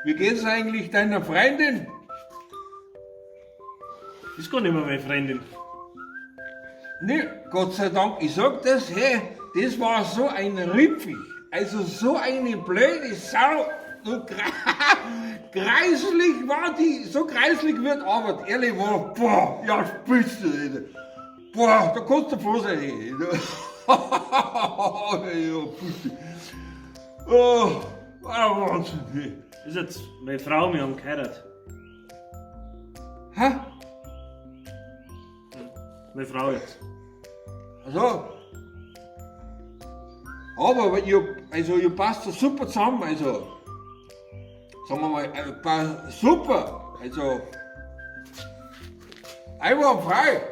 Wie geht's eigentlich deiner Freundin? Ist gar nicht mehr meine Freundin. Nee, Gott sei Dank, ich sag das, hey, das war so ein Rippig. Also so eine blöde Sau. So kreislich war die, so kreislich wird Arbeit. Ehrlich war, boah, ja, spitze. Alter. Boah, da kannst du froh sein. Ey. Ja, spitze. Oh, ah, Wahnsinn. Ey. Ist jetzt meine Frau, wir haben geheiratet. Hä? Meine Frau jetzt. Also, aber ihr, also ihr passt super zusammen, also sagen wir mal, super, also einwandfrei.